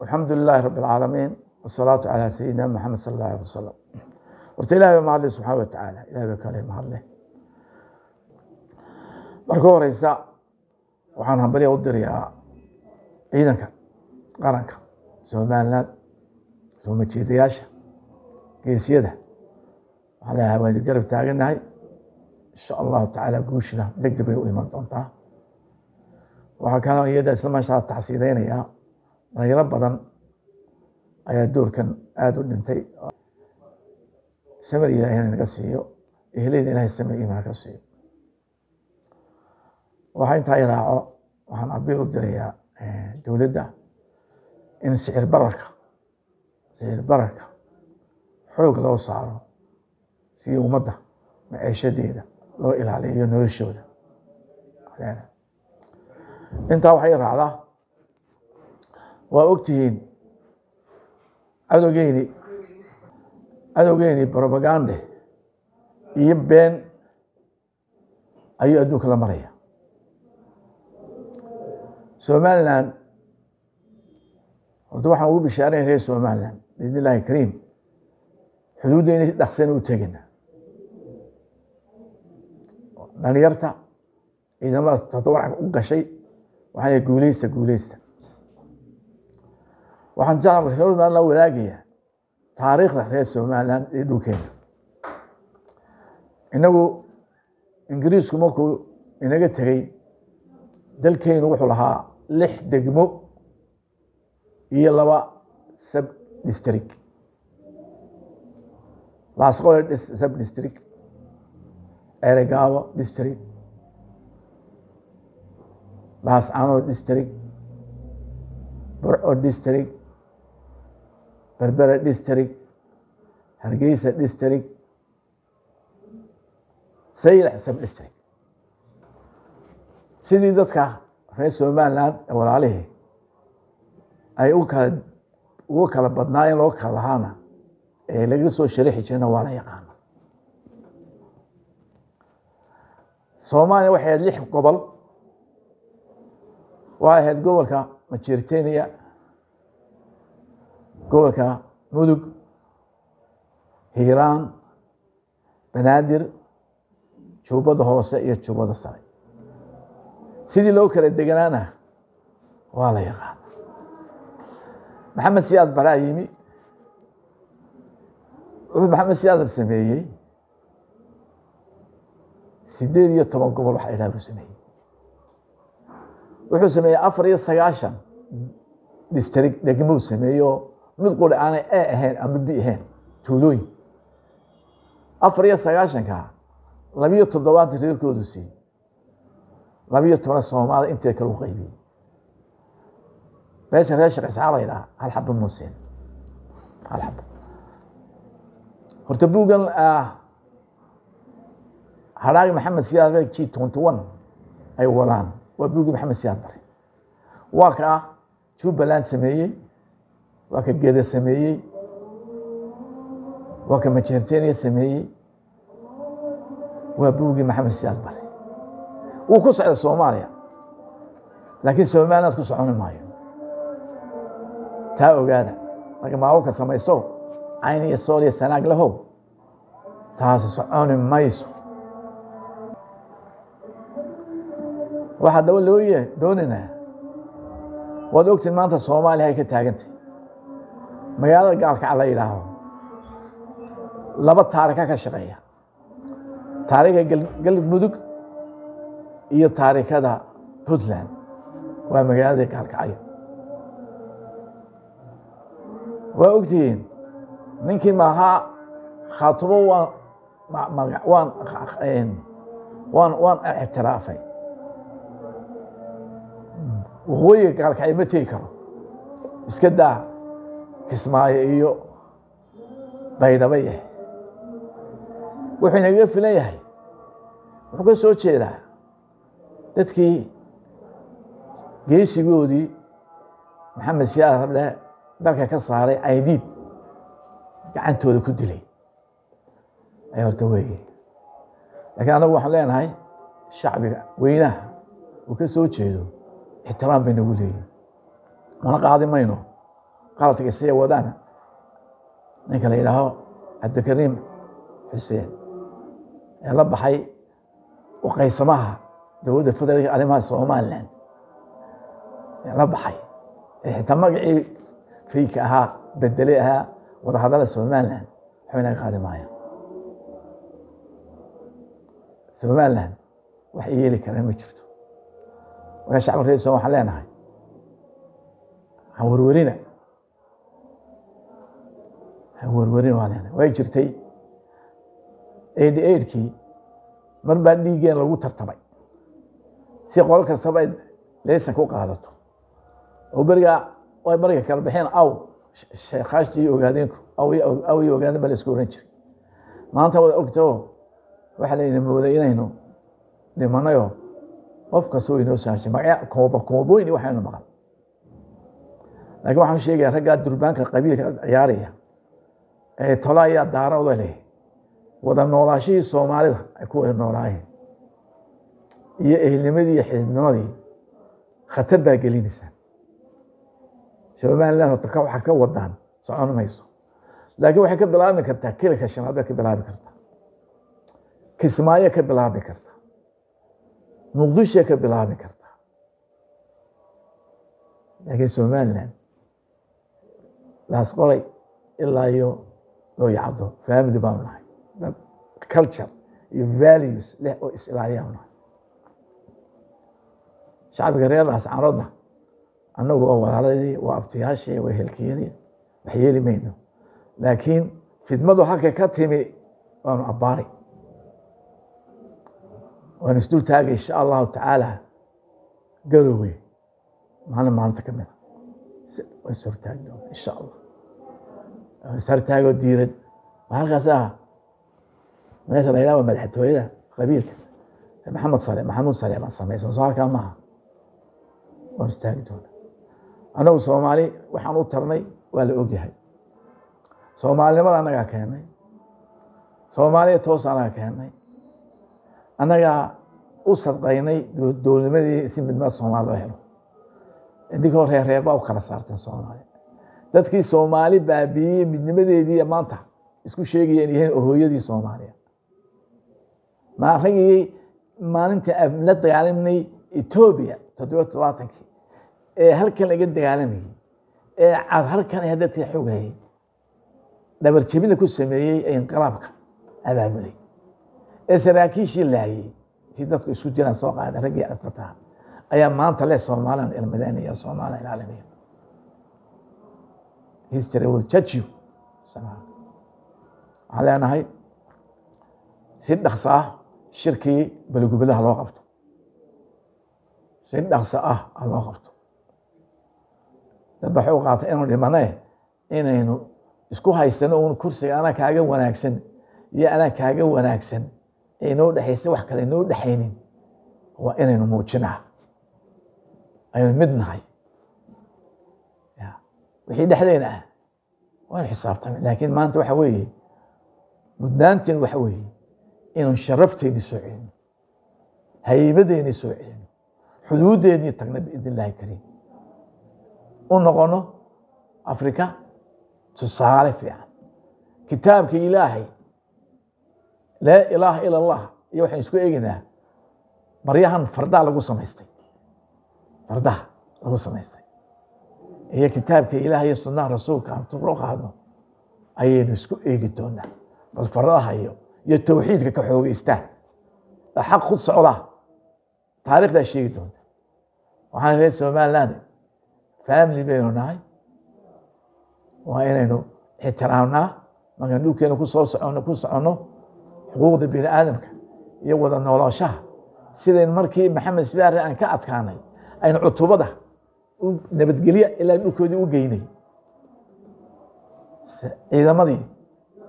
Alxamdu lilaahi rabbi alcaalamiin, wasalaatu calaa sayidina Maxamed sala allahu alih wasalam. Horta Ilahay baa mahadle subxaana wa tacaala, Ilahay baa kale mahadle. Marka horeysa waxaan hambalya u dirayaa ciidanka qaranka Somaliland, soo majeedayaasha geesiyada. Waxaan leeyahay waan idin garab taaganahay, insha Allahu tacaala guushina deg deg bay u iman doontaa. Waxaa kaloo iyada isla meeshaa tacsiideynayaa dhalinyaro badan ayaa doorkan aada u dhintay. Samir Ilaahina naga siiyo, eheleyda Ilahay samir iimaan ka siiyo. Waxaa intaa iraaco, waxaan abiil u dirayaa dowladda in sicir bararka xoog loo saaro si ummadda maciishadeeda loo ilaaliyo iyo noloshooda. Intaa waxay raacdaa, waa ogtihiin cadowgeyni propagande iyo been ayuu adduunka la maraya. Somaliland horta waxaan ugu bishaaranaya reer Somaliland, biidn illahi kariim, xuduuddeyna dhaqsana u tegina. Dhalinyarta ciidamada tadawarca u gashay waxaan leeyahay guuleysta, guuleysta. Waxaan jecla Somaliland la wadaagayaa taariikhda reer Somaliland ee dhulkeena. Inagu Ingiriisku markuu inaga tegey, dalkeynu wuxuu lahaa lix degmo iyo laba sub district: Laasqole sub district, Ceerigaabo district, Laascanood district, Burco district, Berbera district, Hargeysa district, Saylac sub district. Sidii dadka reer Somaliland ee walaalihii ay u kala ugu kala badnaayeen loo kala lahaana ee laga soo sharixi jirna waa la yaqaana. Soomaaliya waxay ahayd lix gobol. Waxay ahayd gobolka Majeerteniya, gobolka Mudug, Hiiraan, Banaadir, Jubbada Hoose iyo Jubbada Sare. Sidii loo kala deganaana waa la yaqaana. Maxamed Siyaad Baraa yimi. Wuxuu Maxamed Siyaad sameeyey 18 gobol waxa idhaha buu sameeyey. Wuxuu sameeyey 94 district, degmuu sameeyo, mid quri aanay A ahayn ama B ahayn, tuulooyin. 94-ka 72 reerkoodu siiyey, 12 Soomaalida intee kale u qaybiyey. Meesha reer Sheekh Isxaaq la yidhaha hal xabo muusiin, hal xabo. Horta buuggan hadhaagi Maxamed Siyaad bare G21 ay wadaan waa buuggii Maxamed Siyaad Bare. Waa ka Jubbaland sameeyey, waa ka Geda sameeyey, waa ka Majeerteniya sameeyey. Waa buuggii Maxamed Siyaad Bare. Wuu ku socda Soomaaliya, laakiin Somaliland ku soconi maayo. Taa ogaada marka maamulka samayso Cayn iyo Sool iyo Sanaag lahow, taasi soconi mayso. Waxaa daba loo doonaynaa, waad ogtiin maanta Soomaaliya ay ka taagantay magaalada Gaalkaca la yidhaaho laba taarika ka shaqeeya: taarika Galmudug iyo taarikada Puntland. Waa magaalada Gaalkacyo. Waa ogtihiin ninkii maahaa Khaatumo waan ictiraafay, waqooyiga Gaalkacyo ma tegi karo, iska daa Kismaayo iyo Baydhabo. Yahay wuxuu inagaga filan yahay, wuxuu ka soo jeedaa dadkii geesigoodii Maxamed Siyaad Rable dalka ka saaray, Caydiid gacantooda ku dilay ayaa horta weeye. Laakiin annagu waxaan leenahay shacbiga weynaha uu ka soo jeedo ixtiraam bay nagu leeyihin, mana qaadi mayno. Qaladka isaga wadaana ninka la yidhaaho Cabdikariim Xuseen ee la baxay uqaysamaha dowladda federaalka arrimaha Somaliland ee la baxay, ee xitaa magacii fayka ahaa bedelay ahaa wadahadallada Somaliland, waxba inaga qaadi maayaan. Somaliland wax yeeli karaan ma jirto. Marka shacabka reer Somalia waxaan leenahay, ha werwerina, ha werwerina waan leenahay. Way jirtay 88-kii, mar baa dhiiggeen lagu tartamay si qolo kastaba ay laysanka u qaadato, oo berigaa way bariga kala baxeen. Aw sheekhaashtii iyo ogaadeenku aw iyo ogaadeen baa la isku oran jiray. Maanta waad ogtoo, waxaa layna mooday inaynu dhimanayoo qof kasta oo inoo saashay magacya kooba koobooyin waxaynu maqal. Laakiin waxaan sheegaya raggaa durbaanka qabiilka ciyaaraya ee tola ayaa daarooda leh, wada noolaashihii Soomaalida ay ku wada noolaayeen iyo ehelnimadii iyo xididnimadii khatar baa gelinaysaa. Somaliland horta ka waxaad ka wadaan socon mayso, laakiin waxay ka bilaabmi kartaa Kililka Shanaad bay ka bilaabi kartaa, Kismaayo ka bilaabi kartaa, Muqdisho ka bilaabi kartaa. Laakiin Somaliland Laas Qoray ilaa iyo Looyacado family baanu nahay, dad culture iyo values leh oo is-ilaaliyaanu nahay. Shacbiga reer Laascaanoodna annagu waa walaaladii, waa abtiyaashii, waa ehelkiyadii, wax yeeli mayno. Laakiin fidmadu halkay ka timi waanu abbaaray, waanu isdul taagay insha Allahu tacaala. Garowe maalin maalinta ka mida waan is hortaagi doona insha Allah, waan is hortaagoo diirad. Waa halkaas ah meesha la yidhaha madaxtooyada qabiilka Maxamed Sale, Maxamuud Sale baan samaysan, soo halkaa maaha. Waan istaagi doona. Annagu Soomaali waxaan u tarnay waa la ogyahay. Soomaalinimada annagaa keennay, Soomaaliya toos annagaa keennay, annagaa u sadqaynay dowladnimadii si midnimada Soomaali loo helo. Idinkoo reer reer baa u kala saarteen Soomaali. Dadkii Soomaali baabiiyey midnimadeedii maanta isku sheegaya in yihiin hooyadii Soomaaliya. Ma raggii maalintii aan la dagaalamnay Etoobiya 77-kii ee halkan laga dagaalamayey ee cad halkan ee dadkii xogayay dhabar jebina ku sameeyey ee inqilaabka abaabulay ee saraakiishii laayey si dadku isku jiraan soo qaaday raggii adfataha ayaa maanta leh Soomaaliyan ilmadeynaya, Soomaaliya ilaalinaya. History will judge you. Waxaan leenahay si dhaqso ah shirkii Balgubadaha loo qabto, si dhaqso ah loo qabto. Dad waxay u qaatay inuu dhimane inaynu isku haysano uun kursiga anaa kaaga wanaagsan iyo anaa kaaga wanaagsan ee inoo dhexaysa, wax kale inoo dhexaynin. Waa inaynu muujinaa aynu mid nahay. Wixii dhexdeena ah waynu xisaabtamay, laakiin maanta waxa weeye mudnaanteen waxa weeye inuu sharafteennii soo celino, haybadeennii soo celino, xuduuddeennii tagna biidn Illahi kariim, u noqono Afrika tusaale fiican. Kitaabka Ilaahay laa ilaaha ila Allah iyo waxaan isku eegaynaa baryahan fardaha lagu samaystay, fardaha lagu samaystay iyo kitaabka Ilaah iyo sunnaha rasuulka aan tubro qaadno ayaynu isku eegi doonaa. Bal fardaha iyo tawxiidka ka xoogeystaa xaq ku socdaa taariikhdaa sheegi doonta. Waxaan reer Somaliland family baynu nahay, waa inaynu ixtiraamnaa markaan dhulkeena ku soo soconno, ku soconno xuquuqda bini aadamka iyo wada nooloshaha. Sidayn markii Maxamed Sibaare aan ka adkaanay aynu cutubada u nabadgelya ilaa dhulkoodii u geynay ciidamadii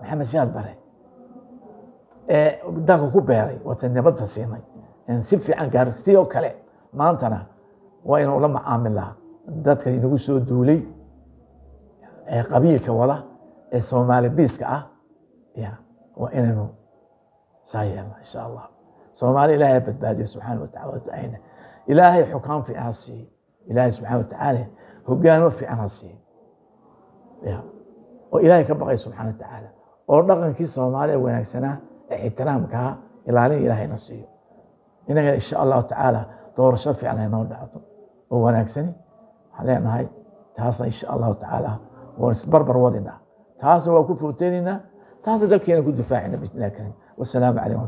Maxamed Siyaad Bare ee dalka ku beeray, wata nabadda siinay si fiican gaar. Sidoo kale maantana waa inuu la macaamilaa dadka inagu soo duulay ee qabiilka wada ee Soomaali biiska ah. Ya waa inaynu saa yeelna insha Allah. Soomaali Ilaahay badbaadiyo subxaana wa tacala, waa ducayna. Ilaahay xukaan fiican ha siiyo, Ilaahay subxaana wa tacaala hogaanmo fiican ha siiyo. Ya oo Ilaahay ka baqay subxaana wa tacaala, oo dhaqankii Soomaaliya wanaagsanaa ee ixtiraamkaa ilaalin Ilaahayna siiyo inaga. Insha Allahu tacaala doorasho fiican ay noo dhacdo oo wanaagsani waxaan leenahay. Taasna insha Allahu tacaala waan isbarbar wadinaa, taasna waa ku footeynaynaa, taasna dalkeena ku difaacina biidnillahi karim. Wasalaamu calaykum.